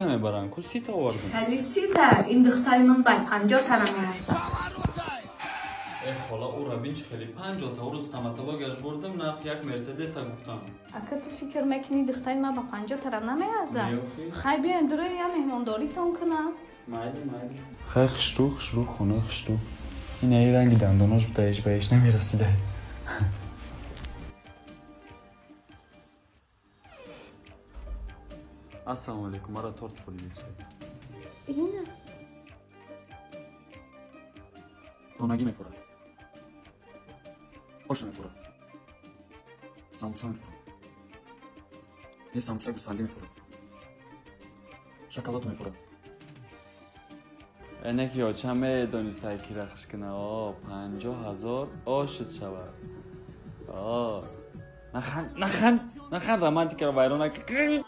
Мебаранд, ку сита овардам. Хеле сита, ин духтари ман бай 50 тара меарзад. Э хола, ӯ рабинч хеле 50 та, ӯ стоматологияш бурдам, нарх як мерседеса гуфтам. Ака, ту фикр мекунӣ духтари ман ба 50 тара намеарзад? Хай, биёен дурои я меҳмондоритон кунам. Майли, майли. Хай, хушрӯ, хушрӯ, хонаи хушрӯ. Ин аи ранги дандонош буда, иш ба иш намерасида. Ассалому алейкум, мара торт фуридиса. Ина. Донагӣ мефурад. Ош мефурад. Самбуса мефурад. Е самбуса гӯсфандӣ мефурад. Шоколад мефурад. Эне ки оча медонистай ки рахш кина, о 50 000 ошуд шавад. О нахан, нахан, нахан, романтикаро вайрон накун.